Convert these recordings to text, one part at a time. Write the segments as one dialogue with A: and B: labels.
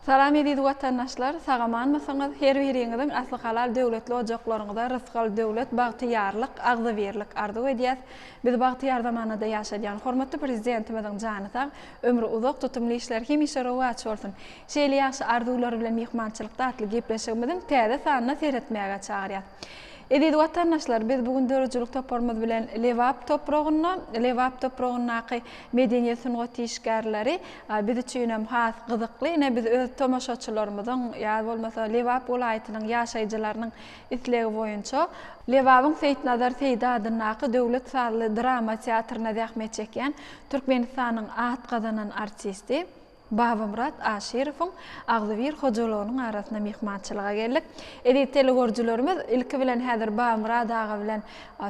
A: Salam eziz watandaşlar sagamanmysyňyz her biriňiziň asly halal döwletli ojaklaryňyza rysgal döwlet bagtyýarlyk agzybirlik arzuw edýäs biz bagtyýar zamanada ýaşadýan hormatly prezidentimiziň jany sag ömri uzak tutumly işleri hemişe rowaç bolsun şeýle ýagşy arzuwlar bilen myhmançylykda atly gepleşigimiziň täze sanyna seretmäge çagyrýas Eziz watandaşlar, biz bu gün döredijilik toparymyz bilen Lebap topragynda, Lebap topragyndaky medeniýet sungat işgärleri biz üçinem has gyzykly. Ine biz öz tomaşaçylarymyzyň ýa bolmasa Lebap welaýatynyň ýaşaýjylarynyň islegi boýunça Lebabyň Seýitnazar Seýdi adyndaky döwlet sazly drama teatrynda zähmet çekýän Türkmenistanyň at gazanan artisti, Babamyrat Aşyrowyň agzybir hojalygynyň arasyna myhmançylyga geldik. Eziz telegörüjilerimiz, ilki bilen häzir Babamyrat aga bilen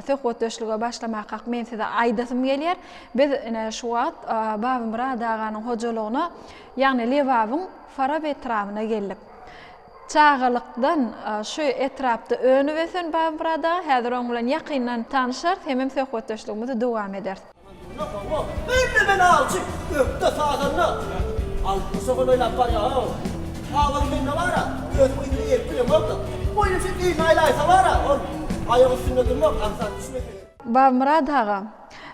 A: söhbetdeşlige başlamakak men size aýdasym gelýär. Biz ine şu wagt Babamyrat aganyň hojalygyna, ýagny Lebabyň Farap etrabyna geldik. Çagalykdan şu etrapda önüp ösen Babamyrat aga, häzir oň bilen ýakyndan tanyşarys hemem söhbetdeşligimizi dowam ederis.
B: Hawa, indi men awçy, ökde sazanda. Altmyşa golaýlap barýa-ow. Awazy mende bar-a, özüm yzyna eýerip bilemok-da. Boýun sen eline aýlaýsa bar-a, ol aýak üstünde durmak aňsat düşmese gerek.
A: Babamyrat aga,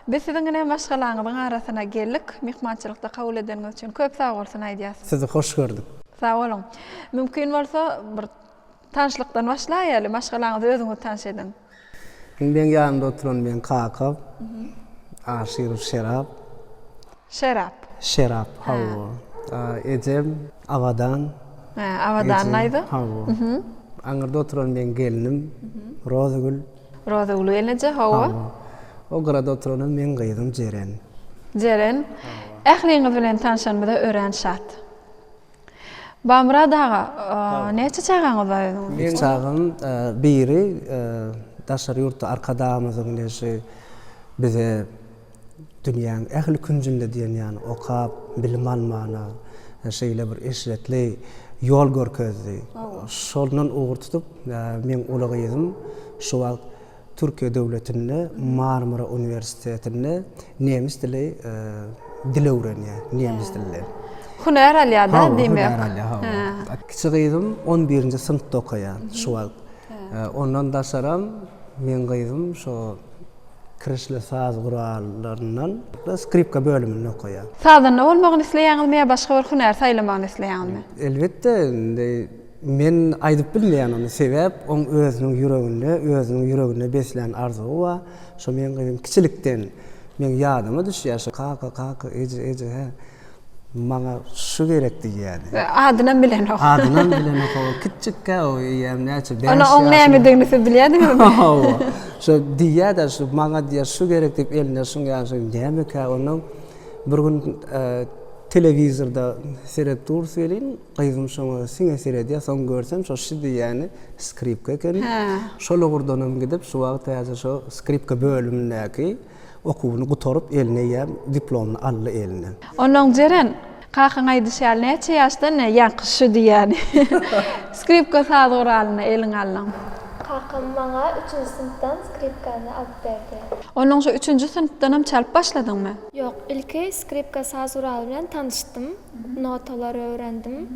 A: biz siziň ine maşgalaňyzyň arasyna geldik. Myhmançylykda kabul edeniňiz üçin köp sag bolsun aýdýas.
C: Sizi hoş gördük.
A: Sag boluň. Mümkin bolsa, bir tanyşlykdan başlaýaly. Maşgalaňyzy özüňiz tanyş ediň.
C: Indi meň ýanymda oturan meň kakam Aşyrow Şerap.
A: Şerap.
C: Şerap, hawa. Ejem Abadan.
A: Hä, Abadan daýza.
C: Hawa. Aňyrda oturan meň gelnim Rozagül.
A: Rozagül gelneje, hawa.
C: Hawa. O gyrada oturanam meň gyzym Jeren.
A: Jeren. Ähliňiz bilen tanşanymyza örän şat. Bamyrat aga, näçe çagaňyz bar özüňiziň?
C: Meň çagam biri daşary ýurtda Arkadagymyzyň neşi bize dünýäň ähli künjünde diýen ýaly okap, bilim almana şeýle bir eşretli ýol görkezdi. Şondan ugur tutup, meň uly gyzym şu wagt Türkiýe döwletinde Marmara uniwersitetinde nemis dili dil öwrenýär, nemis dilini.
A: Hünär alýar-da diýmek.
C: Hünär alýar, hawa. Kiçi gyzym on birinji synpda okaýar şu wagt. Ondan daşaram meň gyzym şo kirişli saz gurallaryndan skripka bölüminde okaýar.
A: Sazanda bolmagyny isleýäňizmi ýa başga bir hünär saýlamagyny isleýäňizmi?
C: Elbetde, indi Men aýdyp bilmeýän ony, sebäp oň özüniň ýüreginde, özüniň ýüreginde beslän arzuwy bar. Şo meň gyzym kiçilikden meň ýadyma düşýär şo kaka, kaka, eje, eje hä, maňa şu gerek diýýärdi.
A: Adynam bilenok.
C: Adynam bilenok hawa, kiçjikkä o eýýäm näçe, bäş
A: Onda oň
C: ýaşynda.
A: nämedigini siz bilýärdiňizmi?
C: Hawa. Şo diýýär-de şu maňa diýýär şu gerek diýip eline şuň ýaly şo nämekä onnoň bir gün telewizorda seredip durus welin, Gyzym şoňa siňe seredýär, soň görsem şo şi diýýäni skripka ekeni. Şol ugurdanam gidip şu wagt häzir şo skripka bölümindäki okuwyny gutaryp eline eýýäm diplomyny aldy eline.
A: Onnoň Jeren, kakaň aýdyşy ýaly näçe ýaşda ine ýaňky şi diýýäni skripka saz guralyny eliňe aldyň?
D: Kakam maňa üçünji synpdan skripkany alyp berdi.
A: Onnoň şo üçünji synpdanam çalyp başladyňmy?
D: Ýok, ilki skripka saz guraly bilen tanyşdym. Notalary öwrendim.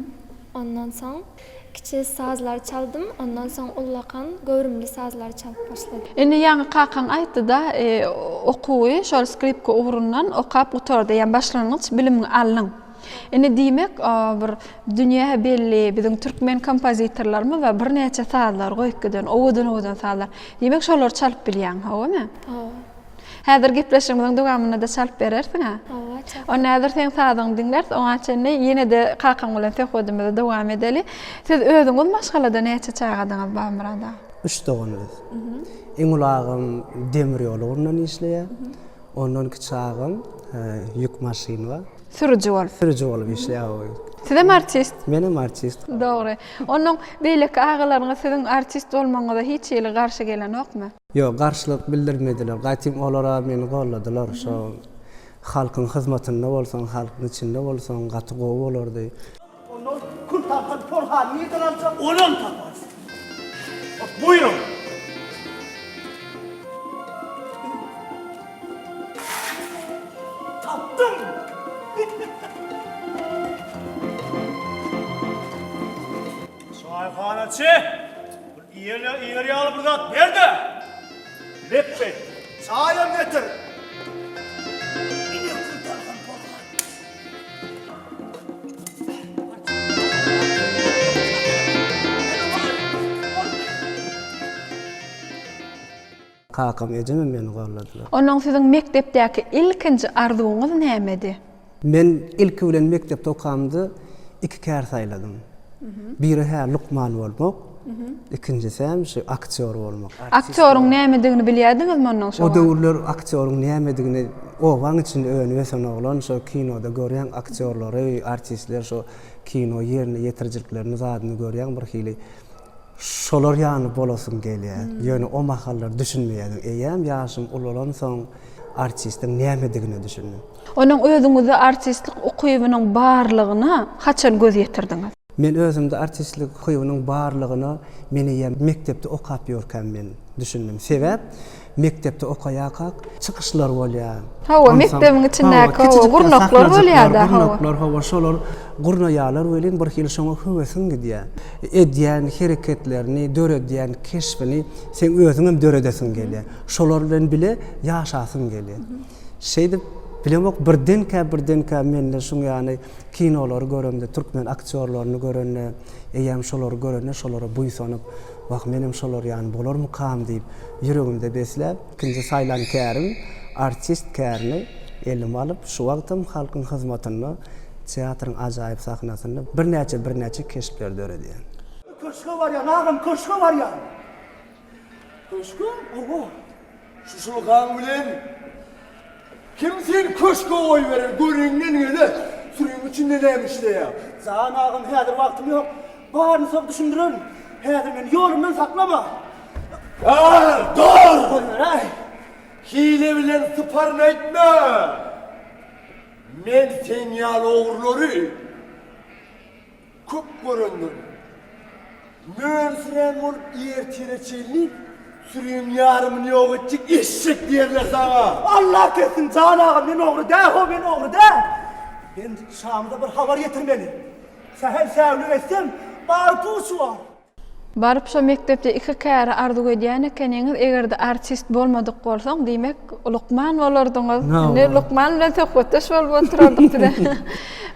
D: Ondan soň kiçi sazlary çaldym. Ondan soň ullakan göwrümli sazlary çalyp başladym.
A: Indi ýaňy kakaň aýtdy-da, okuwy şol skripka ugrundan okap gutardy, ýa başlangyç bilimiňi aldyň. Indi diýmek, bir dünýä belli biziň türkmen kompozitorlarymyz bar, birnäçe sazlar goýup giden, owadan-owadan sazlar. Diýmek, şolary çalyp bilýäň, hawamy?
D: Hawa.
A: Häzir gepleşigimiziň dowamynda-da çalyp berersiň-ä?
D: Hawa, çalyp.
A: Onda häzir seň sazyňy diňläris, oňa çenli ýene-de kakaň bilen söhbedimizi dowam edeli. Siz özüňiz maşgalada näçe çagadyňyz, Babamyrat aga?
C: Üç dogan biz. Iň uly agam demir ýol ugrundan işleýär. Ondan kiçi agam ýük maşyny bar.
A: Sürüji bolup.
C: Sürüji bolup işleýär o.
A: Sizem artist?
C: Menem artist.
A: Dogry. Onnoň beýleki agalaryňyz siziň artist bolmagyňyza hiç hili garşy gelenokmy?
C: Ýok, garşylyk bildirmediler. Gaýtym olar-a meni golladylar. Şo halkyň hyzmatynda bolsaň, halkyň içinde bolsaň gaty gowy bolardy.
B: Ondan kül tapan porhany nirden aljak? Onam taparys. Buýruň! Tapdym!
E: Aşhanaçy, bir iýer ýaly bir zat ber-de! Lepbeý, çaýam getir!
C: Kakam, ejemem meni golladylar.
A: Onnoň siziň mekdepdäki ilkinji arzuwyňyz nämedi?
C: Men ilki bilen mekdepde okamda iki kär saýladym. Biri-hä lukman bolmak, ikinjisem şu aktýor bolmak.
A: Aktýoryň nämedigini bilýärdiňizmi onnoň şo
C: O
A: wagt?
C: döwürler aktýoryň nämedigini obaň içinde önüp ösen oglan şo kinoda görýäň aktýorlary, artistler şo kino ýerine ýetirijiliklerini zadyny görýäň birhili Şolar ýaly bolasym gelýär. Ýöne o mahallar düşünmeýärdim. Eýýäm ýaşym ulalansoň artistiň nämedigine düşündim.
A: Onuň özüňizde artistlik ukybynyň barlygyna haçan göz ýetirdiňiz?
C: Men özümde artistlik ukybynyň barlygyna men eýýäm mekdepde okap ýörkäm men düşündim. Sebäp mekdepde okaýarkak çykyşlar bolýar.
A: Hawa, mekdebiň içindäki hawa, gurnaklar bolýar-da, hawa.
C: Gurnaklar, hawa, şolar gurnaýarlar welin bir hili şoňa höwesiň gidýär. Edýän hereketlerini, döredýän keşbini seň özüňem döredesiň gelýär. Şolar bilen bile ýaşasyň gelýär. Şeýdip, bilemok, birdenkä-birdenkä mende şuň ýaly kinolary göremde, türkmen aktýorlaryny görende, eýýäm şolary görende şolara buýsanyp, Wah, menem şolar ýaly bolarmykam diýip, ýüregimde besläp, ikinji saýlan kärim, artist kärini elime alyp, şu wagtam halkyň hyzmatynda, teatryň ajaýyp sahnasynda birnäçe-birnäçe keşpleri döredýän.
B: Köşge barýan, agam, köşge barýan. Köşge? Hawa.
F: Şu şulkaň bilen kim seni köşge goýberer, göreňden gele, sürüň içinde näme işleýäň?
B: Jan agam, häzir wagtym ýok. Baryny soň düşündirerin. Häzir meni ýolumdan saklama.
F: Dur, dur!
B: Goýberäý.
F: Hile bilen syparyn öýtme. Men seň ýaly ogrulary Köp görendir. Mönsürän bolup ertire çenli süriň ýarymyny ýok etjek eşek diýerler saňa.
B: Alla kessin, jan agam, men ogry däl-how, men ogry däl. Men Şamda bir habar ýetirmeli. Sähel säwlik etsem, bary puç bor.
A: Baryp şo mekdepde iki käri arzuw edýän ekeniňiz, eger-de artist bolmadyk bolsaň, diýmek, lukman bolardyňyz. Indi lukman bilen söhbetdeş bolup oturardyk bize.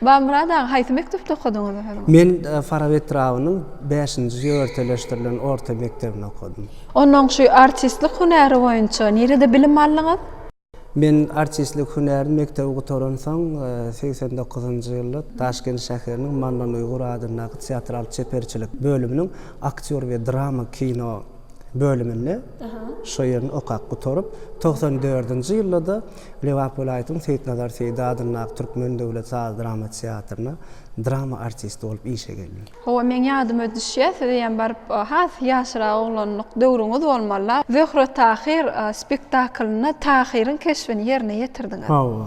A: Bamyrat aga, haýsy mekdepde okadyňyz özüňiz?
C: Men Farap etrabynyň bäşinji ýörteleşdirilen orta mekdebinde okadym.
A: Onnoň şu artistlik hünäri boýunça nirede bilim aldyňyz?
C: Men artistlik hünärini mekdebi gutaransoň, 89-njy ýylda Daşkent şäheriniň Mannan Uýgur adyndaky teatral-çeperçilik bölüminiň aktýor we drama kino bölüminde şo ýerini okap gutaryp, 94-nji ýylda-da Lebap welaýatynyň Seýitnazar Seýdi adyndaky Türkmen döwlet saz-drama teatryna drama artisti bolup işe geldim.
A: Hawa, meň ýadyma düşýär, siz eýýäm baryp has ýaşrak oglanlyk döwrüňiz bolmaly-la. Zöhre-Tahyr spektaklynda Tahyryň keşbini ýerine ýetirdiňiz.
C: Hawa.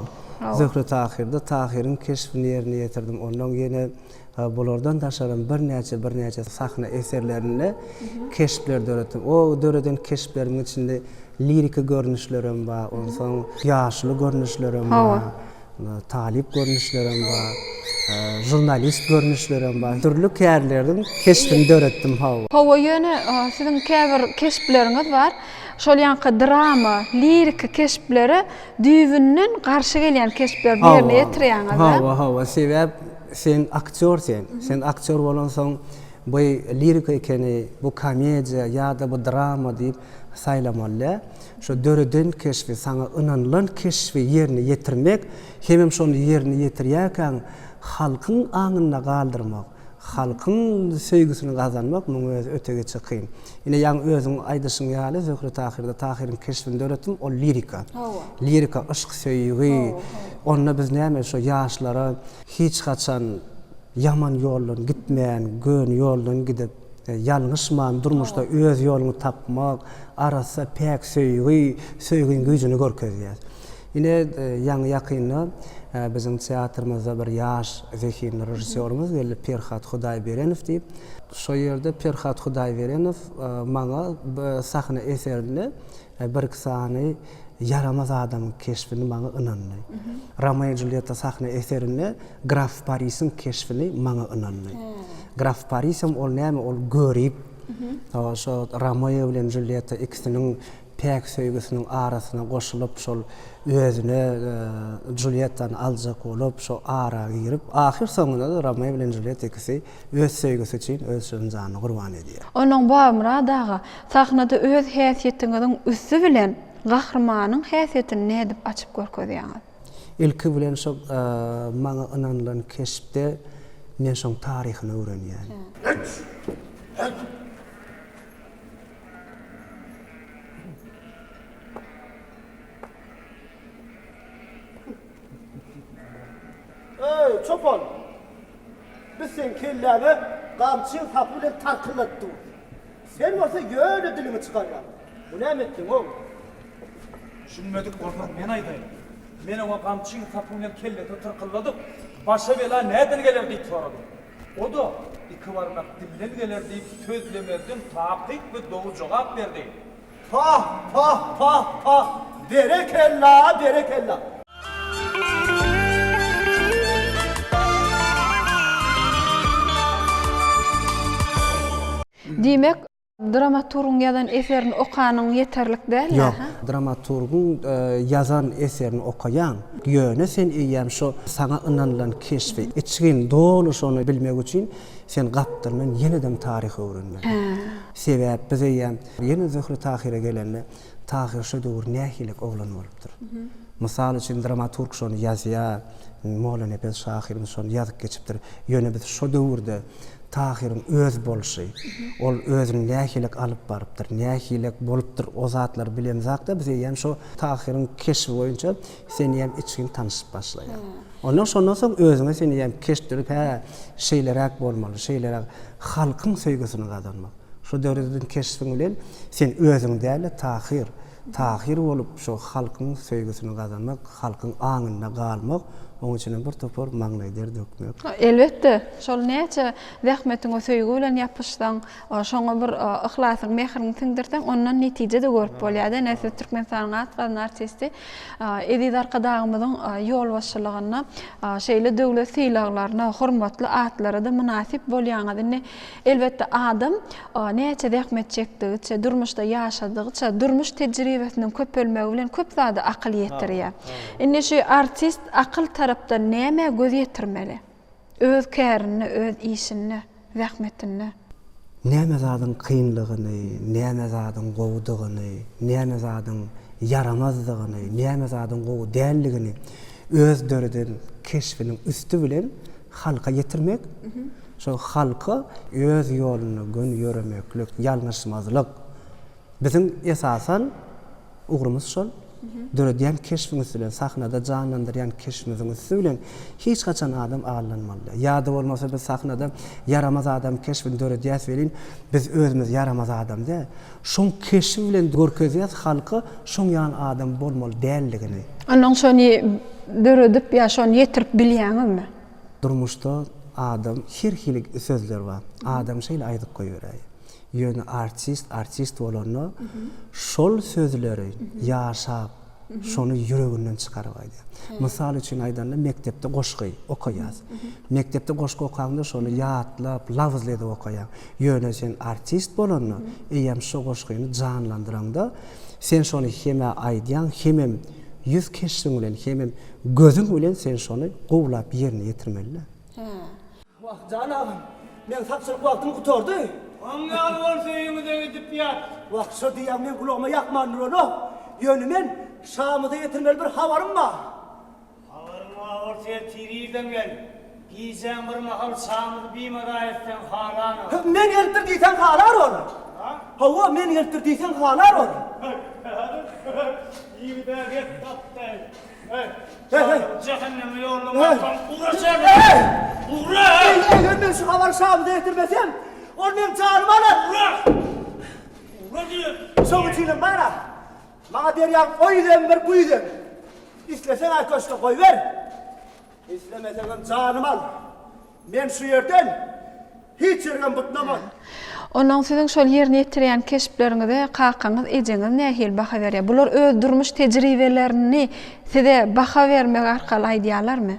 C: Zöhre-Tahyrda Tahyryň keşbini ýerine ýetirdim. Onnoň ýene bulardan daşaram birnäçe-birnäçe sahna eserlerinde keşpler döretdim. O döreden keşplerimiň içinde liriki görnüşlerem bar, onsoň ýaşuly görnüşlerem bar. Talyp görnüşlerem bar, žurnalist görnüşlerem bar. Dürli kärleriň keşbini döretdim hawa.
A: Hawa ýöne siziň käbir keşpleriňiz bar, şol ýaňky drama, liriki keşplere düýbünden garşy gelýän keşpleri ýerine ýetirýäňiz a?
C: Hawa, hawa, sebäp sen aktýor sen. Sen aktýor bolansoň bu lirika ekeni, bu komediýa ýa-da bu drama diýip saýlamaly däl. Şo döreden keşbi, saňa ynanylan keşbi ýerine ýetirmek hemem şony ýerine ýetirýärkäň halkyň aňynda galdyrmak, halkyň söýgüsini gazanmak muň özi öte geçe kyn. Ine ýaňy özüň aýdyşyň ýaly Zöhre Tahyrda Tahyryň keşbini döretdim, ol lirika. Lirika yşk söýgi. Onda biz näme şo ýaşlara hiç haçan ýaman ýoldan gitmän, göni ýoldan gidip, Ýalňyşman durmuşda öz ýoluňy tapmak, arassa päk söýgi, söýgiň güýjüni görkezýär. Ine, ýaňy-ýakynda biziň teatrymyzda bir ýaş zehinli režissýorymyz geldi, Perhat Hudaýberenow diýip. Şo ýerde Perhat Hudaýberenow maňa sahna eserinde birki sany. ýaramaz adamyň keşbini maňa ynandy. Romeo Julýetta sahna eserinde graf Parisiň keşbini maňa ynandy. Graf Parisem ol näme, ol görip, şo Romeo bilen Julýetta ikisiniň päk söýgüsiniň arasyna goşulyp, şol özüne Julýettany aljak bolup, şo ara girip, ahyr soňunda-da Romeo bilen Julýetta ikisi öz söýgüsi üçin öz şirin janyny gurban edýär.
A: Onuň Babamyrat aga, sahnada öz häsiýetiňiziň üsti bilen gahrymanyň häsiýetini nädip açyp görkezýäňiz?
C: Ilki bilen şo maňa ynanylan keşpde men şoň taryhyny öwrenýän.
B: Eý, çopan! Biz seň kelläňe gamçyň sapy bilen tarkyldadyp durus. Sen bolsa ýöne diliňi çykarýaň. Bu näme etdiň-ow?
E: Düşünmedik bolsaň men aýdaýyn. Men oňa gamçyň sapy bilen kellesini tyrkyldadyp, başa bela näden geler diýip soradym. O-da, Iki barmak dilden geler diýip sözlemezden takyk we dogry jogap berdi.
B: Pah, pah, pah, pah! Berekella, berekella!
A: Diýmek, dramaturgyň ýazan eserini okanyň ýeterlik däl-ä,
C: Ýok, dramaturgyň ýazan eserini okaýaň, ýöne sen eýýäm şo saňa ynanylan keşbi içgin, doly şony bilmek üçin sen gapdalyndan ýenedem taryh öwrenmeli. Sebäp biz eýýäm ýene Zöhre Tahyra gelende, Tahyr şo döwür nähilek oglan bolupdyr. Mysal üçin dramaturg şony ýazýar, Mollanepes şahyrymyz şony ýazyp geçipdir. Ýöne biz şo döwürde Tahyryň öz bolşy, ol özüni nähilek alyp barypdyr, nähilek bolupdyr o zatlary bilemzakda biz eýýäm şo Tahyryň keşbi boýunça sen eýýäm içgin tanyşyp başlaýaň. Ondan şondan soň özüňe sen eýýäm keşp dörüp hä şeýleräk bolmaly, şeýleräk halkyň söýgüsini gazanmak. Şo döredilen keşbiň bilen sen özüň däl-de Tahyr, Tahyr bolup şo halkyň söýgüsini gazanmak, halkyň aňynda galmak, oň üçinem bir topar maňlaý der dökmek.
A: Elbetde, şol näçe zähmetiňe söýgi bilen ýapyşsaň, şoňa bir yhlasyň, mähriňi siňdirseň, ondan netije-de görüp bolýar-da. Ine, siz Türkmenistanyň at gazanan artisti Eziz Arkadagymyzyň ýolbaşçylygynda şeýle döwlet sylaglaryna, hormatly atlara-da mynasyp bolýaňyz. Indi Elbetde, adam näçe zähmet çekdigiçe, durmuşda ýaşadygyça, durmuş tejribesiniň köpelmegi bilen köp zada akyl ýetirýär. Indi şu artist akyl tarapdan nämä göz ýetirmeli? Öz kärinde, öz işinde, zähmetinde.
C: Näme zadyň kynlygyny, näme zadyň gowudygyny, näme zadyň ýaramazdygyny, näme zadyň gowy däldigini öz döreden keşbiniň üsti bilen halka ýetirmek, şol halka öz ýolunda göni ýöremeklik, ýalňyşmazlyk. Biziň esasan ugrumyz şol. Döredýän keşbiň üsti bilen, sahnada janlandyrýan keşbimiziň üsti bilen hiç haçan adam aldanmaly däl. Ýa-da bolmasa biz sahnada ýaramaz adam keşbini döredýäs welin, biz özümiz ýaramaz adam däl. Şoň keşbi bilen görkezýäs halka şoň ýaly adam bolmaly däldigini.
A: Onnoň şony döredip ýa şony ýetirip bilýäňizmi?
C: Durmuşda adam her hili sözler bar. Adam şeýle aýdyp goýberäýýär. Ýöne artist artist bolanda şol sözleri ýaşap, şony ýüreginden çykaryp aýdýar. Mysal üçin aýdanda mekdepde goşgy okaýas. Mekdepde goşgy okaňda şony ýatlap, labyzly edip okaýaň. Ýöne sen artist bolanda eýýäm şo goşgyny janlandyraňda sen şony hem-ä aýdýaň, hemem ýüz keşbiň bilen, hemem gözüň bilen sen şony gowulap ýerine ýetirmeli-dä.
B: Wah, jan agam, meň sakçylyk wagtym gutardy.
G: Oň ýaly bolsa öýüňize gidip ýat.
B: Wah, şo diýýäň meň gulagyma ýakman duranok. Ýöne men Şamyza ýetirmeli bir habarym bar.
G: Habaryň bar bolsa ertir irden gel. Gijäň bir mahal Şamyzy bimaza etseň halanok.
B: Men gelipdir diýseň halar ol. Hawa, men gelipdir diýseň halar ol.
G: Ýigid-ä gep tapdy. Heý,
B: Heý, heý.
G: Jähenneme ýollamakam ugra şäher.
B: Heý!
G: Ugra!
B: Eý, eger men şu habary Şamyza ýetirmesem, ol meň janymy alar.
G: Ugra! Ugra diýen.
B: Şoň üçinem bar-a, maňa berýäň o ýüzem bir, bu ýüzem. Isleseň-ä köşge goýber, islemeseňem janymy al. Men şu ýerden hiç ýerigem butnaman.
A: Onnoň siziň şol ýerine ýetirýän keşpleriňize kakaňyz, ejeňiz nähili baha berýär? Bular öz durmuş tejribelerini size baha bermek arkaly aýdýarlarmy?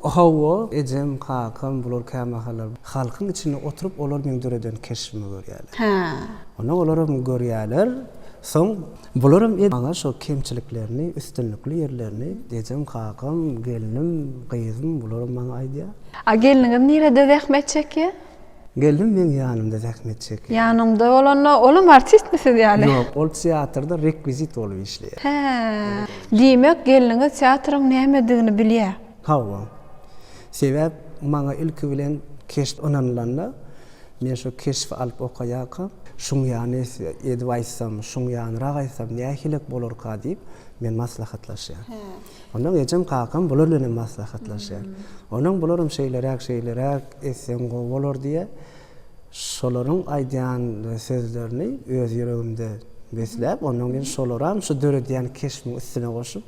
C: Hawa, ejem, kakam bular kämahallar halkyň içinde oturyp olar meň döreden keşbimi görýärler.
A: Hä.
C: Onnoň olaram görýärler. Soň bularam maňa şo kemçiliklerini, üstünlikli ýerlerini ejem, kakam, gelnim, gyzym bularam maňa aýdýar.
A: A gelniňiz nirede zähmet çekýär?
C: Gelnim meň ýanymda zähmet çekýär.
A: Ýanyňda bolanda olam artistmi siz ýaly?
C: Ýok, ol teatrda rekwizit bolup işleýär.
A: Hä. Diýmek, gelniňiz teatryň nämedigini bilýär.
C: Hawa. Sebäp maňa ilki bilen keşp ynanylanda, men şo keşbi alyp okaýarkam, şuň ýany edip aýtsam, şuň ýanyrak aýtsam nähilek bolarka diýip, men maslahatlaşýan. Onnoň ejem kakam bular bilenem maslahatlaşýar. Onnoň bularam şeýleräk şeýleräk etseň gowy bolar diýýär. Şolaryň aýdýan sözlerini öz ýüregimde besläp, onnoň men şolaram şu döredýän keşbiň üstüne goşup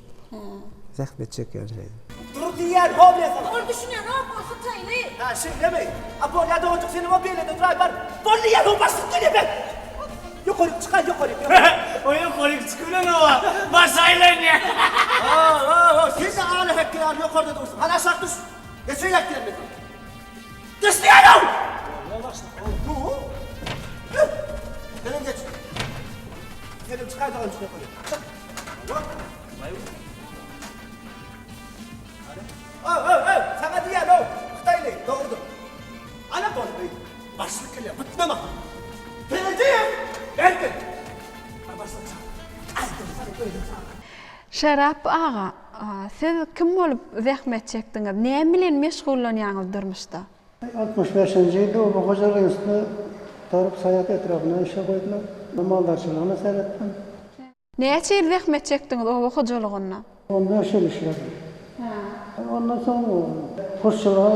C: zähmet çekýän şeýdip.
B: Dur diýýän how men saňa.
A: Ol düşünenok ol hytaýly.
B: Hä şeýlemi? A bolýa doganjyk senem o beýlede duraý bar. Bol diýýän how başlyk gelýär ben. Ýokaryk çykaý ýokaryk ýokaryk.
G: O ýokaryk çykybilenok-a, baş aýlanýar.
B: Ho-ho-ho, sen-de ala hekge ýaly ýokarda dursuň. Hany aşak düş. Geç şeýläk diýen men saňa. Düş diýýän-ow! Bolýa başlyk, ho-ho. Düş. Senem geç. Senem çykaý doganjyk ýokaryk. Çyk. Hawa. Ho-ho-ho, saňa diýýän-ow, hytaýly, dogrudyr. Ana boldy. Başlyk gelýär, bytnama! Geldim! Gel gel! Bar başlyk çagyr. Aýdym saňa özüm çagyr.
A: Şerap aga, siz kim bolup zähmet çekdiňiz? Näme bilen meşgullanýaňyz durmuşda?
H: 65-nji ýylda oba hojalyk institutyna gutaryp Saýat etrabynda işe goýdular. Maldarçylygyna seretdim.
A: Näçe ýyl zähmet çekdiňiz oba hojalygynda?
H: On bäş ýyl işledim. Ondan soň guşçulyga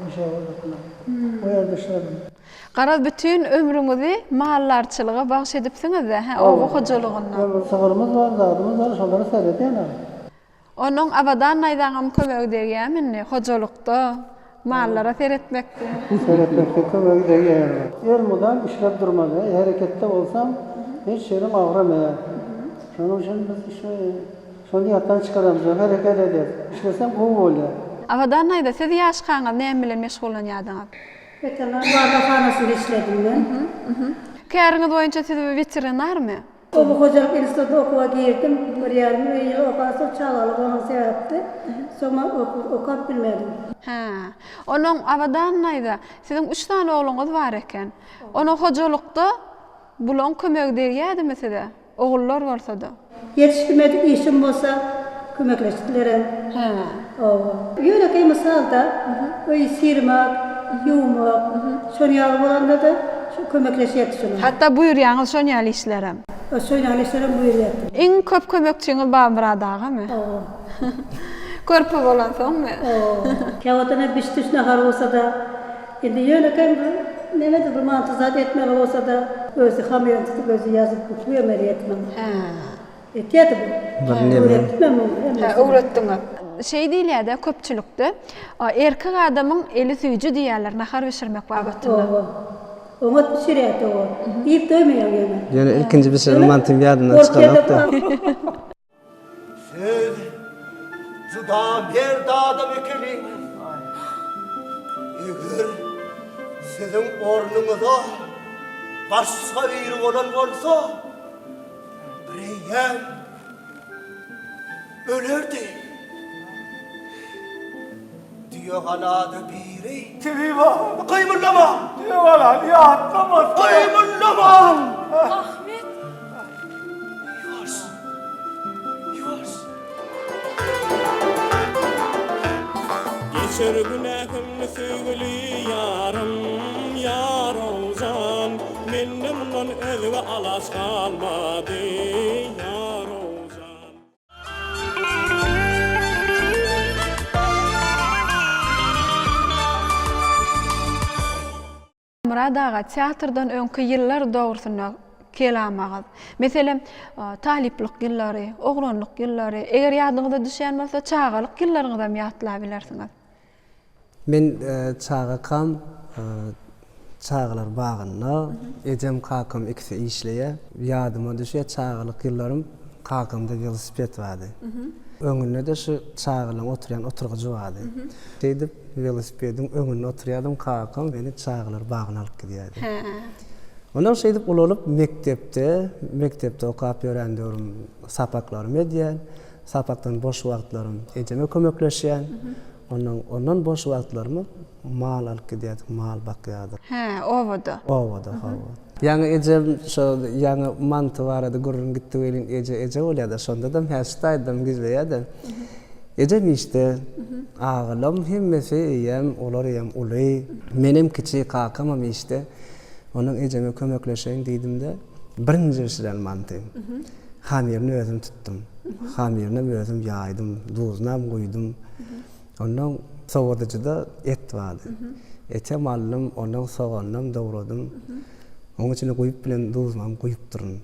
H: işe goýdular. O ýerde işledim.
A: Garaz bütin ömrüňizi maldarçylyga bagyş edipsiňiz-dä, hä, oba hojalygynda?
H: Sygyrymyz bar, zadymyz bar, şolara seredýän-ä.
A: Onuň Abadan daýzaňam kömegi degýämi indi hojalykda, mallara seretmekde?
H: Seretmekde kömegi degýär. Elmydam işläp durmaly, hereketde bolsaň hiç ýeriň agramaýar. Şonuň üçin biz şony ýatdan çykaramzok, hereket edýäs. Işleseň gowy bolýar.
A: Abadan daýza, siz ýaşkaňyz näme bilen meşgullanýardyňyz?
I: Weterinar barlaghanasynda işledim men.
A: Käriňiz boýunça siz weterinarmy?
I: Oba hojalyk institutyna okuwa girdim. Bir ýarym ýyl okansoň çagaly bolan sebäpli soň men okap bilmedim.
A: Hä. Onuň Abadan daýza, siziň üç sany ogluňyz bar eken. Onuň hojalykda bulaň kömegi degýädimi size? Ogullar bolsa-da.
I: Ýetişdirmedik işim bolsa kömekleşdilerem.
A: Hä.
I: Hawa. Ýönekeý mysalda, öýi syrmak, ýuwmak, şon ýaly bolanda-da şu kömekleşýärdi şonuň.
A: Hatda buýurýaňyz şon ýaly işlerem.
I: Hawa, şon ýaly işlerem buýurýardy.
A: Iň köp kömekçiňiz Babamyrat agamy?
I: Hawa.
A: Körpe bolansoňmy?
I: Hawa. Käwagtynda biş-düş nahar bolsa-da, indi ýönekeý bir nemedir bir manty zat etmeli bolsa-da, özi hamyryny tutup özi ýazyp buýurmaly etmeli.
A: Hä.
I: Etýärdi bu. Öwretdim men muny hemmesini.
A: Hä, öwretdiňiz. Şeý diýilýär-dä köpçülikde, erkek adamyň eli süýji diýýärler nahar bişirmek babatynda.
I: Hawa. Oňat bişirýärdi o. Iýip doýmaýaň ýöne.
C: Ýöne ilkinji bişiren mantym ýadymdan çykanok-da.
B: Siz juda mert adam ekeniňiz. Eger siziň ornuňyza başga biri bolan bolsa, Bireýýäm ölerdi. Düýegalada biri.
E: Tebiba!
B: Gymyldama!
E: Düýegalany ýatlamasana!
B: Gymyldama!
A: Ahmet!
B: Ýuwaş! Ýuwaş!
J: Geçer günähimni söýgüli ýarym, ýarow jan, Mende mundan özge alaç galmady, ýarow jan.
A: Myrat aga, teatrdan öňki ýyllar dogrusynda kelam agyz. Meselem, talyplyk ýyllary, oglanlyk ýyllary, eger ýadyňyza düşýän bolsa, çagalyk ýyllaryňyzam ýatlabilersiňiz.
C: Men çagakam. Çagalar bagynda ejem kakam ikisi işleýär. Ýadyma düşýär çagalyk ýyllarym kakamda welosiped bardy. Öňünde-de şu çagalaryň oturýan oturgyjy bardy. Şeýdip welosipediň öňünde oturýardym kakam meni çagalar bagyna alyp gidýärdi. Ondan şeýdip ulalyp mekdepde, mekdepde okap ýören döwrüm sapaklarymy edýän. Sapakdan boş wagtlarym ejeme kömekleşýän. Ondan ondan boş wagtlarymyz mal alyp gidýärdik, mal bakýardyk.
A: Hä, obada.
C: Obada, hawa. Ýaňy ejem şo ýaňy manty barada gürrüň gitdi welin eje eje bolýar-da, şondadam hä şu taýdan gizleýär-de. Ejem işde, agalam hemmesi eýýäm olar eýýäm uly. Menem kiçi, kakamam işde. Ondan ejeme kömekleşeýin diýdim-de, birinji bişiren mantym. Hamyryny özüm tutdum. Hamyrynam özüm ýaýdym, duzunam guýdum. Ondan sowadyjyda et bardy. Etem aldym, ondan soganynam dogradym. Onuň içine guýup bilen duzunam guýupdyryn.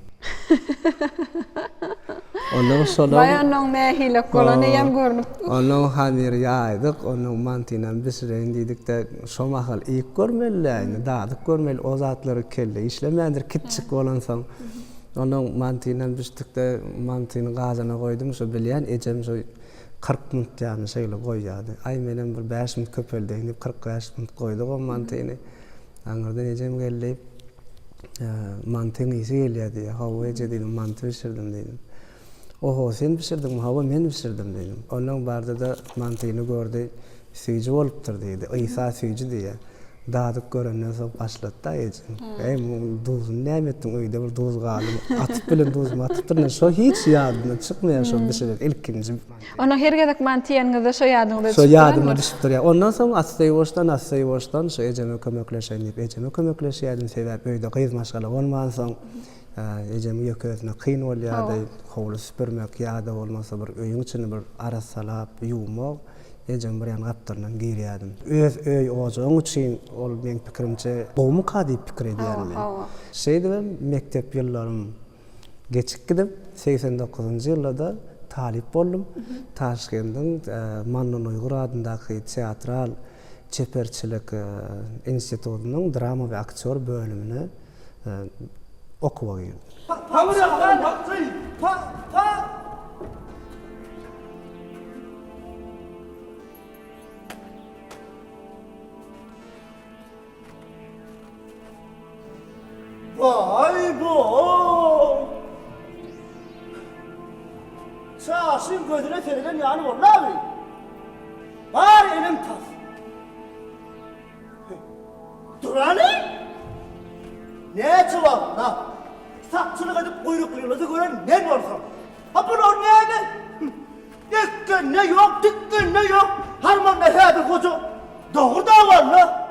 C: Ondan şolam
A: Baý onnoň nähilek bolan eýýäm görnüp dur.
C: Ondan hamyry ýaýdyk, ondan mantynam bişireýin diýdik-de, şo mahal iýip görmeli-dä indi, dadyp görmeli, o zatlary kelle işlemändir kiçjik bolansoň. Ondan mantynam bişdik-de, mantyny gazana goýdum, şo bilýän ejem şo 40 minut ýaly şeýle goýýardy. Aý menem bir bäş minut köpeldeýin diýip 45 minut goýduk o mantyny. Aňyrdan ejem geldi. Mantyň ysy gelýär diýýär. Hawa eje diýdim, manty bişirdim diýdim. Oho, sen bişirdiňmi? Hawa, men bişirdim diýdim. Ondan bardy-da mantyny gördi. Süýji bolupdyr diýdi. Ysa süýji diýýär. Dadyp görenden soň başlady-da ejem. Eý, muň duzuny näme etdiň, öýde bir duz galdy. Atyp bilen duzumy atypdyryn. Şo hiç ýadymdan çykmaýar şo bişiren ilkinji manty.
A: Onnoň her gezek manty iýeniňizde şo ýadyňyza
C: Şo
A: düşüp
C: ýadyma
A: durandyr.
C: düşüp durýar. Ondan soň assa-ýuwaşdan, assa-ýuwaşdan şo ejeme kömekleşeýin diýip ejeme kömekleşýärdim. Sebäp öýde gyz maşgala bolmansoň, ejemiň ýeke özüne kyn bolýardy. Howly süpürmek ýa-da bolmasa bir öýüň içini bir arassalap ýuwmak. Ejem bir ýan gapdalyndan girýärdim. Öz öý ojagyň üçin ol meň pikirimçe gowumyka diýip pikir edýärin men. Şeýdibem mekdep ýyllarym geçip gidip, 89-njy ýylda-da talyp boldum. Taşkendiň Mannan Uýgur adyndaky teatral çeperçilik institutynyň drama we aktýor bölümine okuwa girdim.
B: Pa, pa, pa, pa, pa. Baý bo! Çaşyň gözüne sereden ýaly boldy abi. Bar elim tas. Durany? Näçe wagtlap sakçylyk edip guýruklyňyzy gören men bolsam. A bular näme? Ekgende ýok, dikgende ýok. Harmanda häzir goja dogry dawalla.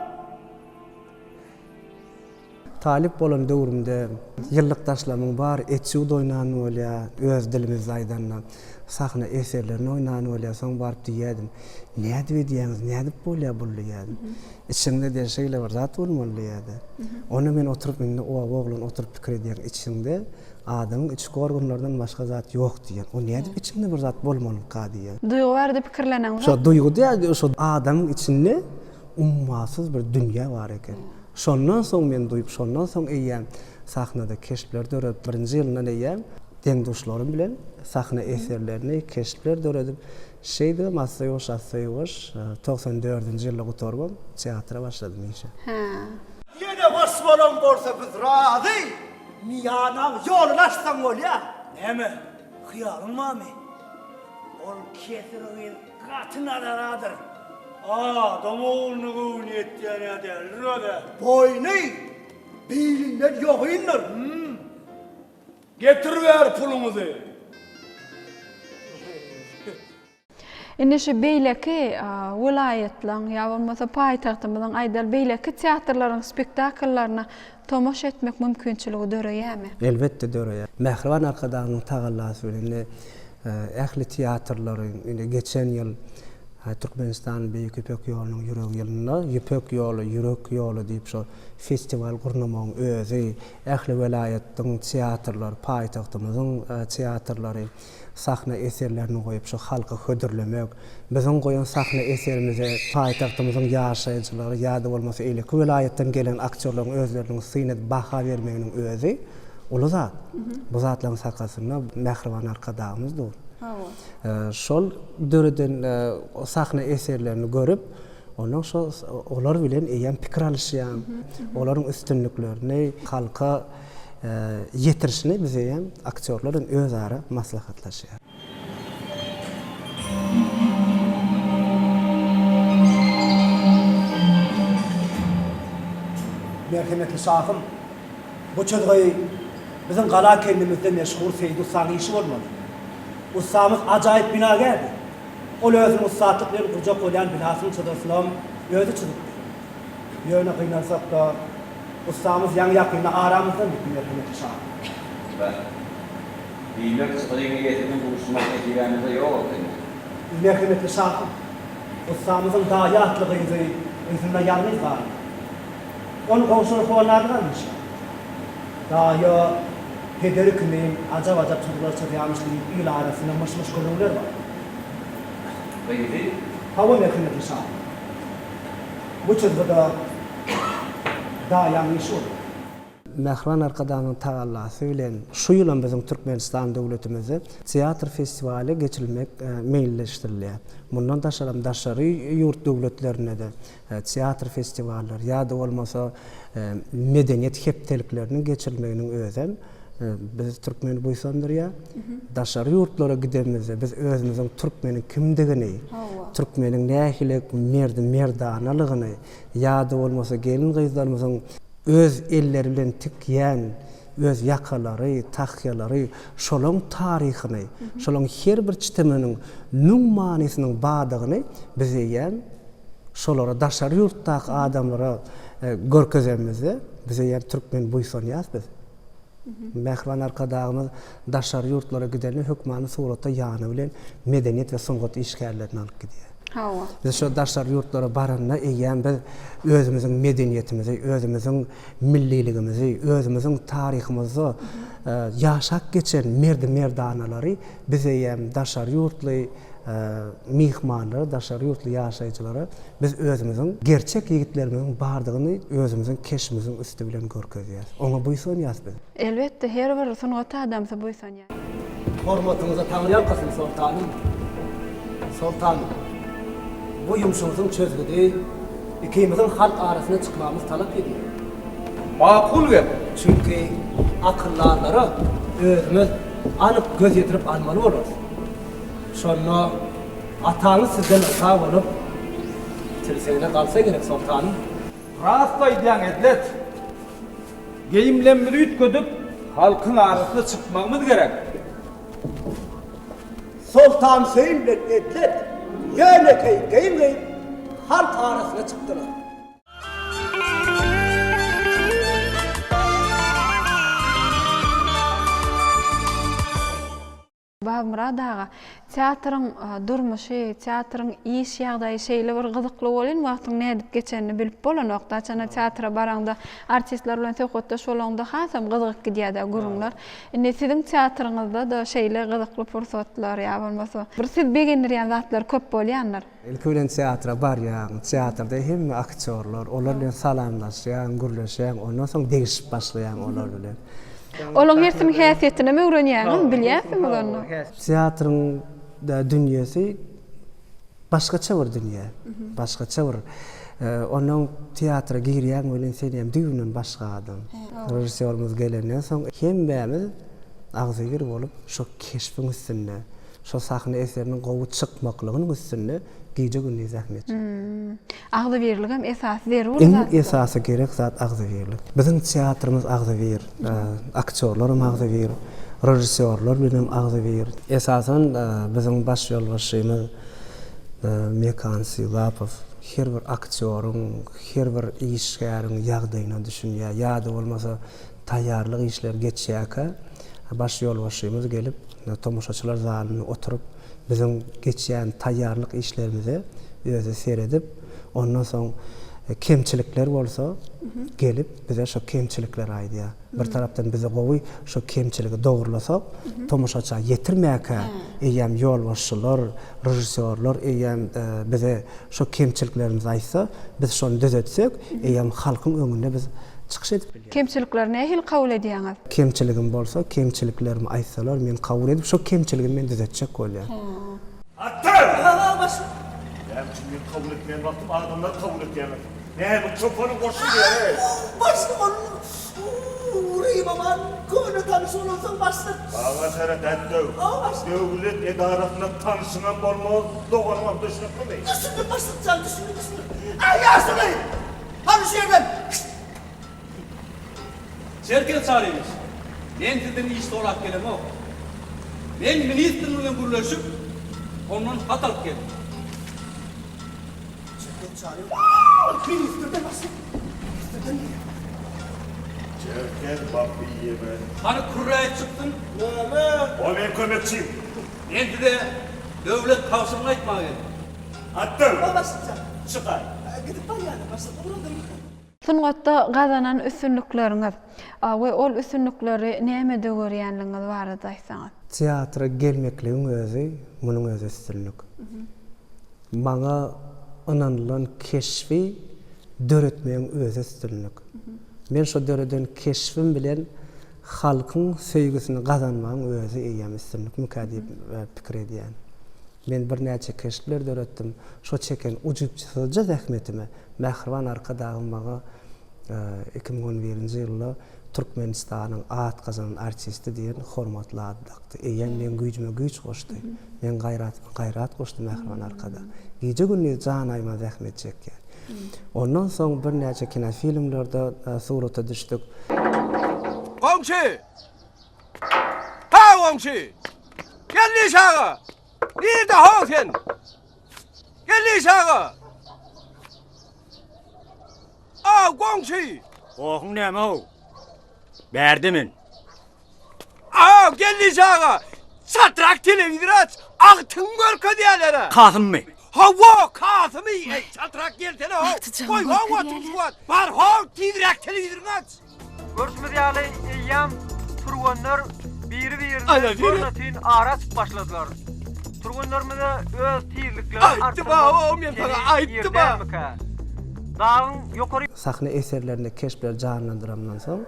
C: Talyp bolan döwrümde ýyllykdaşlarymyň bary etýud oýnan bolýar, öz dilimizde aýdanda, sahna eserlerini oýnan bolýar. Soň baryp diýýärdim, Nädip edýäňiz, nädip bolýar bul diýýärdim. Içiňde diýýär şeýle bir zat bolmaly diýýärdi. Onda men oturyp indi oba oglan oturyp pikir edýän içiňde Adamyň içki organlaryndan başga zat ýok diýýän. O nädip içinde bir zat bolmalymyka diýýän.
A: Duýgy barada pikirleneňzok.
C: Şo duýgy diýýär, şo adamyň içinde ummasyz bir dünýä bar eken. Şondan soň men duýup, şondan soň eýýäm sahnada keşpler döredip, birinji ýylyndan eýýäm deň-duşlarym bilen sahna eserlerini, keşpler döredip, şeýdibem assa-ýuwaş, assa-ýuwaş 94-nji ýylda gutarybam teatra başladym işe.
A: Hä.
B: Ýene hoş bolan bolsa biz razy. Miýanaň ýoluny açsaň bolýa.
G: Näme, hyýalyň barmy? Ol kesir gyz gaty nadaradyr. Adam ogluna göwni ýetýän-ä däldir öz-ä.
B: Boýny bilinden ýogyndyr.
E: Hum. Getir bäri puluňyzy.
A: Indi şu beýleki welaýatlaryň ýa bolmasa paýtagtymyzyň aýdaly beýleki teatrlaryň spektakllaryna tomaşa etmek mümkinçiligi döreýärmi?
C: Elbetde döreýär. Mähriban Arkadagymyzyň tagallasy bilen indi ähli teatrlary indi geçen ýyl. Türkmenistan Beýik Ýüpek ýolunyň ýüregi ýylynda Ýüpek ýoly, ýürek ýoly diýip şo festiwal gurnamagyň özi, ähli welaýatdyň teatrlary, paýtagtymyzyň teatrlary sahna eserlerini goýup şo halka hödürlemek, biziň goýan sahna eserimize paýtagtymyzyň ýaşaýjylary ýa-da bolmasa eýleki welaýatdan gelen aktýorlaryň özleriniň syn edip baha bermeginiň özi uly zat. Bu zatlaryň sakasynda mähriban Arkadagymyz dur. Şol döreden sahna eserlerini görüp, ondan şo olar bilen eýýäm pikir alyşýaň, olaryň üstünliklerini halka ýetirişini biz eýýäm aktýorlar bilen özara maslahatlaşýar.
B: Merhemetli şahym, bu çyzgy biziň gala kendimizde meşhur Seýit ussaň işi bolmaly. Ussamyz ajaýyp binagärdi. Ol özüniň ussatlyk bilen gurjak bolýan binasynyň çyzgysynam özi çyzypdy. Ýöne gynansak-da, ussamyz ýaňy-ýakynda aramyzdan gitdi, merhemetli şahym.
K: Beh. Diýmek, çyzgyň eýesiniň duşmak nesibämizde ýok ekeni.
B: Merhemetli şahym, ussamyzyň Daýy atly gyzy yzynda ýalňyz galdy. Ony goňşular howandarlyk almyşlar. Daýa pederi kimin ajap-ajap çyzgylar çyzýarmyş diýip il arasynda myş-myş gürrüňler bar.
K: Gyzy?
B: Hawa, merhemetli şahym. Bu çyzgy-da Daýaň işi boldy.
C: Mähriban Arkadagymyzyň tagallasy bilen şu ýylam biziň Türkmenistan döwletimizde teatr festiwaly geçirilmek meýilleşdirilýär. Mundan daşaram daşary ýurt döwletlerinde-de teatr festiwallary ýa-da bolmasa medeniýet hepdelikleriniň geçirilmeginiň özem bizi türkmeni buýsandyrýar. Daşary ýurtlara gidenimizde biz özümiziň türkmeniň kimdigini, türkmeniň nähili merdi-merdanalygyny ýa-da bolmasa gelin-gyzlarymyzyň öz elleri bilen tikýän öz ýakalary, tahýalary, şolaň taryhyny, şolaň her bir çitiminiň müň manysynyň bardygyny biz eýýäm şolara daşary ýurtdaky adamlara görkezenimizde biz eýýäm türkmen buýsanýas biz. Mähriban Arkadagymyz daşary ýurtlara gidende hökmany suratda ýany bilen medeniýet we sungat işgärlerini alyp gidýär.
A: Hawa.
C: Biz şo daşary ýurtlara baranda eýýäm biz özümiziň medeniýetimizi, özümiziň milliligimizi, özümiziň taryhymyzda ýaşap geçen merdi-merdanalary biz eýýäm daşary ýurtly myhmanlara, daşary ýurtly ýaşaýjylara biz özümiziň gerçek ýigitlerimiziň bardygyny özümiziň keşbimiziň üsti bilen görkezýäris. Oňa buýsanýarys biz.
A: Elbetde, her bir sungat adamsy buýsanýar.
B: Hormatyňyza taňryýalkasyn, soltanym! Soltanym, bu ýumşuňyzyň çözgüdi ikimiziň halk arasyna çykmagymyzy talap edýär.
E: Makul gep.
B: Çünki akyldarlara özümiz anyk göz ýetirip almaly bolarys. Şonda ataňyz sizden yrza bolup, tirsegine galsa gerek, soltanym.
E: Rast aýdýaň, Edlet. Geýimlemmizi üýtgedip, halkyň arasyna çykmagymyz gerek.
B: Soltansöýün bilen Edlet ýönekeý geýim geýip, halk arasyna çykdylar.
A: Babamyrat aga, teatryň durmuşy, teatryň iş ýagdaýy şeýle bir gyzykly welin, wagtyň nädip geçenini bilip bolanok. Haçanda teatra baraňda, artistler bilen söhbetdeş bolaňda hasam gyzygyp gidýär-dä gürrüňler. Indi siziň teatryňyzda-da şeýle gyzykly pursatlar ýa bolmasa bir sizi begendirýän zatlar köp bolýandyr.
C: Ilki bilen teatra barýaň, teatrda hemme aktýorlar, olar bilen salamlaşýaň, gürleşýäň, ondan soň degişip başlaýaň olar bilen.
A: Olaň hersiniň häsiýetinem öwrenýäňiz, bilýänsiňiz onda.
C: Teatryň dünýesi başgaça bir dünýä, başgaça bir. Ondan teatra girýäň welin sen hem düýbünden başga adam. Režissýorymyz gelenden soň hemmämiz agzybir bolup şo keşbiň üstünde Şol sahna eseriniň gowy çykmaklygynyň üstünde gije-gündiz zähmet çekýär.
A: Agzybirligem esasy zerur
C: zatdyr. Iň esasy gerek zat agzybirlik. Biziň teatrymyz agzybir, aktýorlaram agzybir, režissýorlar bilenem agzybir. Esasan biziň baş ýolbaşçymyz Mekan Sylapow her bir aktýoryň, her bir işgäriň ýagdaýyna düşünýär. Ýa-da bolmasa taýýarlyk işleri geçýärkä baş ýolbaşçymyz gelip, tomaşaçylar zalynda oturyp. Biziň geçýän taýýarlyk işlerimize özi seredip, ondan soň kemçilikler bolsa gelip bize şo kemçilikleri aýdýar. Bir tarapdan bize gowy şo kemçiligi dogrulasak, tomaşaça ýetirmäkä eýýäm ýolbaşçylar, režissýorlar eýýäm bize şo kemçiliklerimizi aýtsa, biz şony düzetsek, eýýäm halkyň öňünde biz çykyş edip bilýäris.
A: Kemçilikleri nähili kabul edýäňiz?
C: Kemçiligim bolsa, kemçiliklerimi aýtsalar, men kabul edip, şo kemçiligimi men düzetjek bolýan.
L: Atdan! Näme üçin men kabul etmeýän wagtym adamlar kabul etýärler? Näme çopanyň goşy diýýär-eý?
B: Başlyk ol Rym aman köne tanyş bolansoň başlyk.
L: Maňa seret, Ätdöw. Döwlet edarasynda tanşyňam bolmaz, doganyňam, düşnüklimi?
B: Düşündim başlyk jan, düşündim, düşündim. Äý, ýaşuly! Hany şu ýerden!
M: Çerkez Çaryýewiç, men sizden iş sorap gelemok. Men ministr bilen gürleşip, ondan hat alyp geldim.
B: Çerkez Çaryýewiç, ministrden başlyk, ministrden diýýär.
L: Çerkez Bapyýewe.
M: Hany kürräýip çyksyn.
B: Näme?
L: O meň kömekçim.
M: Men size döwlet tabşyrygyny aýtmaga geldim.
L: Atdan!
B: Başlyk jan.
L: Çykaý.
B: Gidip barýan-a başlyk, ugradym.
A: Sungatda gazanan üstünlikleriňiz we ol üstünlikleri nämede görýänligiňiz barada aýtsaňyz.
C: Teatra gelmekligiň özi, munuň özi üstünlik. Maňa ynanylan keşbi döretmegiň özi üstünlik. Men şo döreden keşbim bilen halkyň söýgüsini gazanmagyň özi eýýäm üstünlikmikä diýip pikir edýän. Men birnäçe keşpler döretdim. Şo çeken ujypsyzja zähmetime Mähriban Arkadagym maňa 2011-nji ýylda Türkmenistanyň at gazanan artisti diýen hormatly ady dakdy. Eýýäm meň güýjüme güýç goşdy. Meň gaýratyma gaýrat goşdy Mähriban Arkadag. Gije-gündiz jan aýman zähmet çekýän. Ondan soň birnäçe kinofilmlerde surata düşdük.
N: Goňşy! Ha goňşy! Geldiş aga! Nirde ho sen? Geldiş aga! Aw goňşy!
G: Gohuň näme-ow? Bärde men.
N: Aw Geldiş aga! Çatrak telewizor aç, agtyňy görkezýärler-ä.
G: Kasymmy?
N: Hawa, Kasymy! Eý, çatrak gelsene-how! Goý, how otur şu wagt! Bar, how, tizräk telewizoryňy aç!
O: Görşümiz ýaly, eýýäm türgenler biri-birine görnetin ara açyp başladylar. Türgenlerimize öz tizliklerini artdyrmak heniz ir dälmikä? Dagyň ýokary.
C: Sahna eserlerinde keşpleri janlandyrandan soň,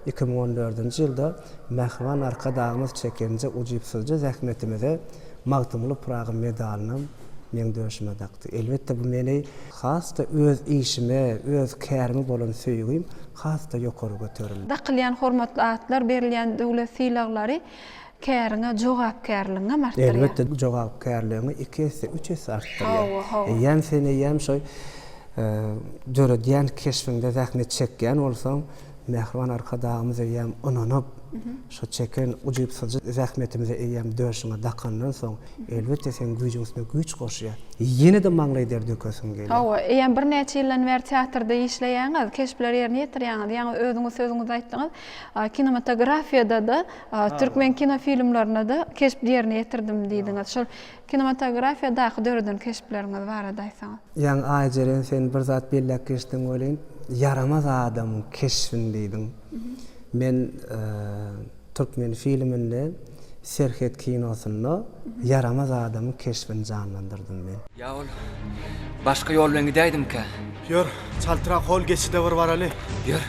C: 2014-nji ýylda Mähriban Arkadagymyz çekenje ujypsyzja zähmetimize Magtymguly Pyragy medalynam meň döşüme dakdy. Elbetde, bu meni has-da öz işime, öz kärime bolan söýgim has-da ýokary göterildi.
A: Dakylýan hormatly atlar, berilýän döwlet sylaglary käriňe jogapkärligiňem artdyrýar.
C: Elbetde, jogapkärligiňi iki esse, üç esse artdyrýar.
A: Hawa, hawa.
C: Eýýäm sen eýýäm şo döredýän keşbiňde zähmet çekýän bolsaň, Mähriban Arkadagymyz eýýäm ynanyp, şo çeken ujypsyzja zähmetimizi eýýäm döşüňe dakandan soň, Elbetde seň güýjüň üstüne güýç goşýar. Ýene-de maňlaý der dökesiň gelýär.
A: Hawa, eýýäm birnäçe ýyldan bäri teatrda işleýäňiz, keşpleri ýerine ýetirýäňiz. Ýaňy özüňiz sözüňizde aýtdyňyz, kinematografiýada-da, türkmen kinofilmlerinde-de keşp ýerine ýetirdim diýdiňiz. Şol kinematografiýadaky döreden keşpleriňiz barada aýtsaňyz.
C: Ýaňy Aýjeren sen bir zat belläp geçdiň welin, ýaramaz adamyň keşbini diýdiň. Men Türkmen filminde Serhet kinosynda ýaramaz adamyň keşbini janlandyrdym men.
P: Ýa ol başga ýol bilen gidäýdimkä?
Q: Ýör, çaltrak hol geçide bir baraly.
P: Ýör.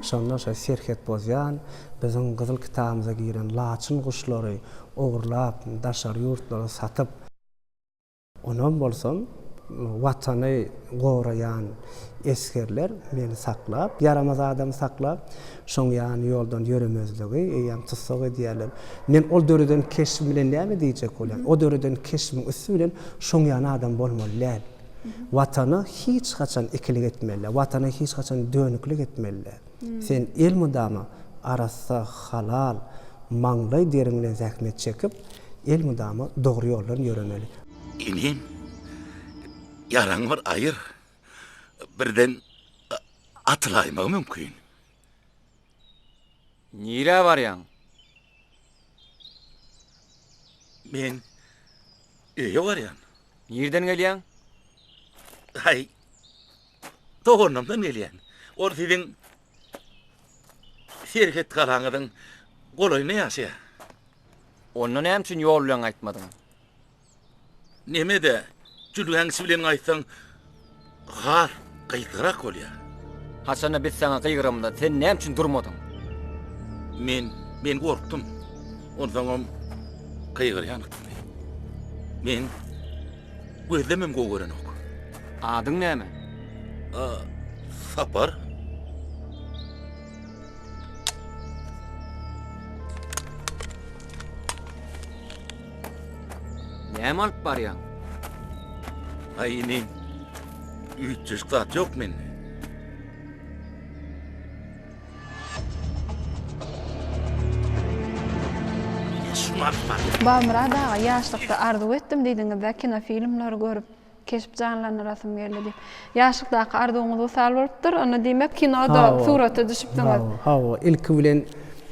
C: Şonda şo serhet bozýan, biziň Gyzyl kitabymyza giren laçyn guşlary ogurlap, daşary ýurtlara satyp, onam bolsam Watany goraýan esgerler meni saklap, ýaramaz adamy saklap, şoň ýany ýoldan ýöremezligi eýýäm tussag edýärler. Men ol döreden keşbim bilen näme diýjek bolýan? O döreden keşbiň üsti bilen şoň ýany adam bolmaly däl. Watana hiç haçan ikilik etmeli däl, Watana hiç haçan dönüklik etmeli däl. Sen elmydama arassa, halal, maňlaý deriň bilen zähmet çekip, elmydama dogry ýoldan ýöremeli.
L: Inim, ýaraňy bir aýyr. Birden atylaýmagy mümkin.
P: Nirä barýaň?
L: Men öýe barýan.
P: Nirden gelýäň?
L: Haý, doganymdan gelýän. Ol siziň serhet galaňyzyň golaýynda ýaşaýar.
P: Onda näme üçin ýol bilen gaýtmadyň?
L: Neme-de, jülgäň içi bilen gaýtsaň, has gysgarak bolýar.
P: Haçanda biz saňa gygyramyzda, sen näme üçin durmadyň?
L: Men, men gorkdum. Onsoňam gygyrýan ykdymy. Men gözlemem gowy görenok.
P: Adyň näme?
L: A, Sapar.
P: Näme alyp barýaň?
L: Aý inim, üýtgeşik zat ýok mende.
A: Babamyrat aga, ýaşlykda arzuw etdim diýdiňiz-dä kinofilmleri görüp. Keşp janlandyrasym geldi diýip. Ýaşlykdaky arzuwyňyz wysal bolupdyr. Onda diýmek kinoda surata düşüpsiňiz.
C: Hawa, hawa. Ilki bilen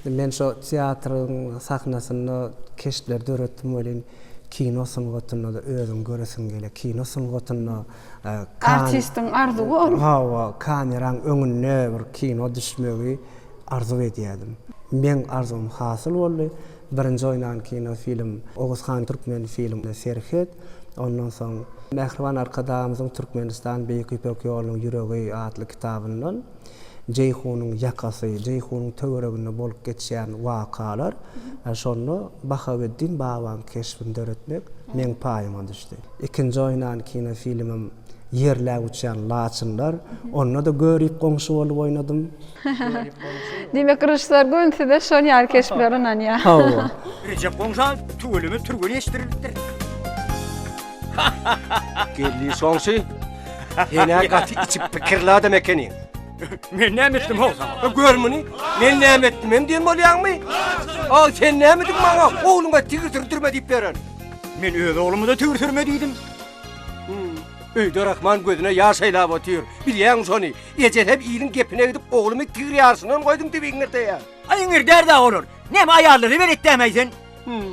C: men şo teatryň sahnasynda keşpleri döretdim welin, kino sungatynda-da özüňi göresiň gelýär. Kino sungatynda
A: Artistiň arzuwy ol.
C: Hawa, kameraň öňünde bir kino düşmegi arzuw edýärdim. Meň arzuwym hasyl boldy. Birinji oýnan kino film Oguz han Türkmen film Serhet. Ondan soň Mähriban Arkadagymyzyň Türkmenistan Beýik Ýüpek ýolunyň ýüregi atly kitabyndan Jeýhunyň ýakasy, Jeýhunyň töwereginde bolup geçýän wakalar, şonda Bahaweddin babaň keşbini döretmek meň paýyma düşdi. Ikinji oýnan kino filmim Ýerläp uçýan laçynlar. Onda-da görip goňşy bolup oýnadym.
A: Diýmek, režissýor Gün size şol ýaly keşpleri ynanýar.
C: Hawa.
N: Rejep goňşa tüweleme türgen eşdirilipdir.
R: Geldi goňşy. Sen-ä gaty içip pikirli adam ekeniň.
N: Men näme etdim how saňa?
R: Gör muny. Men näme etdim hem diýen bolýaňmy? A sen näme ediň maňa? Ogluňa tigir sürdürme diýip beren.
N: Men öz oglumy-da tigir sürme diýdim.
R: Öýde Rahman gözüne ýaş aýlap otyr. Bilýäňmi şony? Ejesem iliň gepine gidip oglumy tigir ýaryşyndan goýdum diýip iňirdeýär.
N: Aý iňirdär-dä olar. Näme aýallary beretdäm-äý sen?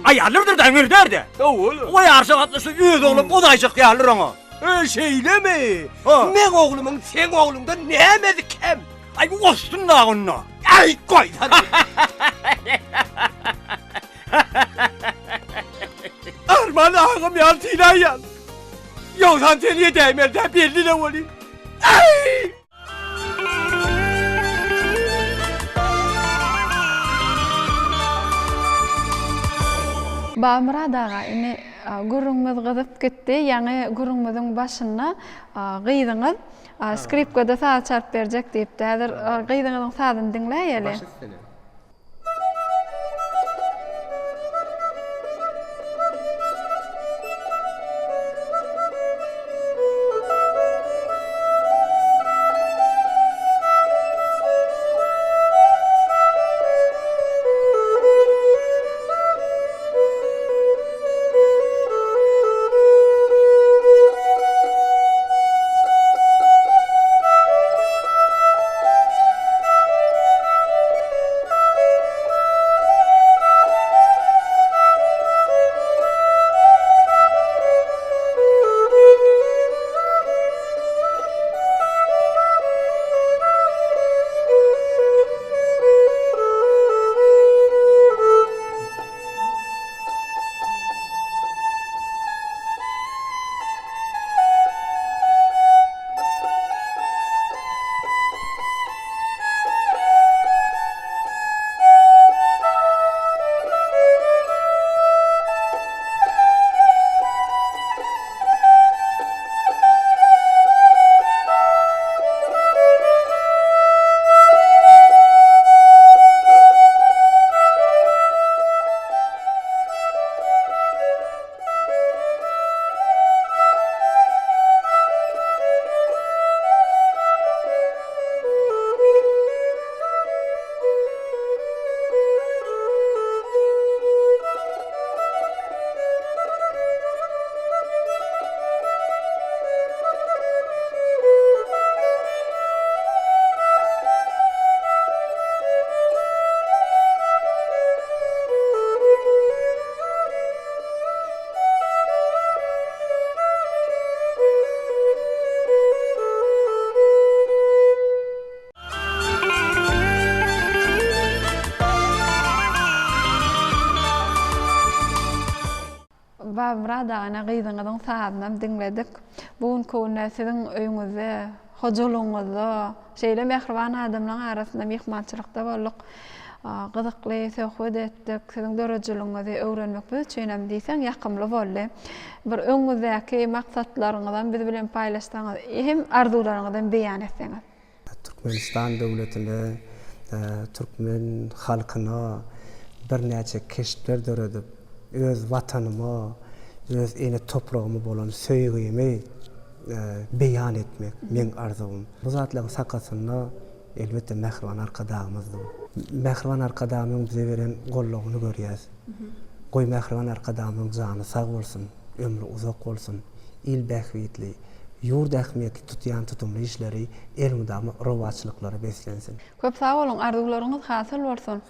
N: Aýallardyr-da iňirdär-dä. O ýaryşa gatnaşsa öz oglum ozaýjak ýalydyr oňa.
R: E, şeýlemi? Meň oglumyň seň ogluňdan nämesi kem?
N: Aý ossun-da onda.
R: Aý goýsana. Arman agam ýaly sylaýan. Ýogsam seni edäýmeli dä belli-le welin. Aý!
A: Babamyrat aga, indi gürrüňimiz gyzyp gitdi. Ýaňy gürrüňimiziň başynda gyzyňyz skripkada saz çalyp berjek diýipdi. Häzir gyzyňyzyň sazyny diňläýeli.
S: Baş üstüne.
A: Babamyrat aga ine gyzyňyzyň sazynam diňledik. Bu günki günde siziň öýüňizde, hojalygyňyzda şeýle mähriban adamlaryň arasynda myhmançylykda bolduk. Gyzykly söhbet etdik. Siziň döredijiligiňizi öwrenmek biz üçinem diýseň ýakymly boldy. Bir öňüňizdäki maksatlaryňyzam biz bilen paýlaşsaňyz hem arzuwlaryňyzam beýan etseňiz.
C: Türkmenistan döwletine, türkmen halkyna birnäçe keşpler döredip, öz Watanyma, öz ene topragyma bolan söýgimi beýan etmek meň arzuwym. Bu zatlaryň sakasynda, elbetde, mähriban Arkadagymyz dur. Mähriban Arkadagymyzyň bize beren goldawyny görýäs. Goý, mähriban Arkadagymyzyň jany sag bolsun, ömri uzak bolsun, il bähbitli, Ýurt ähmiýetli tutýan tutumly işleri elmydama rowaçlyklara beslensin.
A: Köp sag boluň arzuwlaryňyz hasyl bolsun.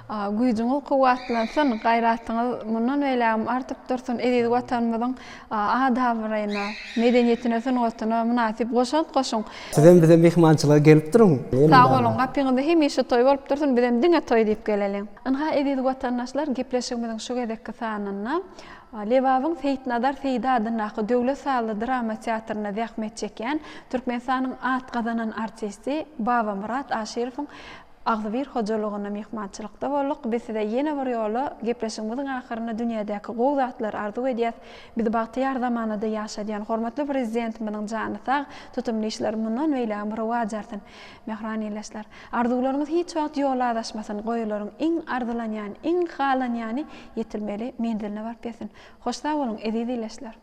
A: Güýjüňiz kuwwatlansyn, gaýratyňyz mundan beýlägem artyp dursun, eziz Watanymyzyň at-abraýyna, medeniýetine, sungatyna mynasyp goşant goşuň.
C: Sizem bize myhmançylyga gelip duruň.
A: Sag boluň, gapyňyzda hemişe toý bolup dursun, bizem diňe toý diýip geleliň. Ynha eziz watandaşlar gepleşigimiziň şu gezekki sanynda Lebabyň Seýitnazar Seýdi adyndaky döwlet sazly drama teatrynda zähmet çekýän Türkmenistanyň at gazanan artisti Babamyrat Aşyrowyň agzybir hojalygynda myhmançylykda bolduk. Biz size ýene bir ýola gepleşigimiziň ahyrynda dünýädäki gowy zatlary arzuw edýäs. Bizi bagtyýar zamanada ýaşadýan hormatly Prezidentimiziň jany sag, tutumly işleri mundan beýlägem rowaç alsyn. Mähriban ildeşler! Arzuwlaryňyz hiç wagt ýola azaşmasyn, goý olaryň iň arzylanýany, iň halanýany ýetilmeli menziline baryp ýetsin. Hoş sag boluň, eziz ildeşler!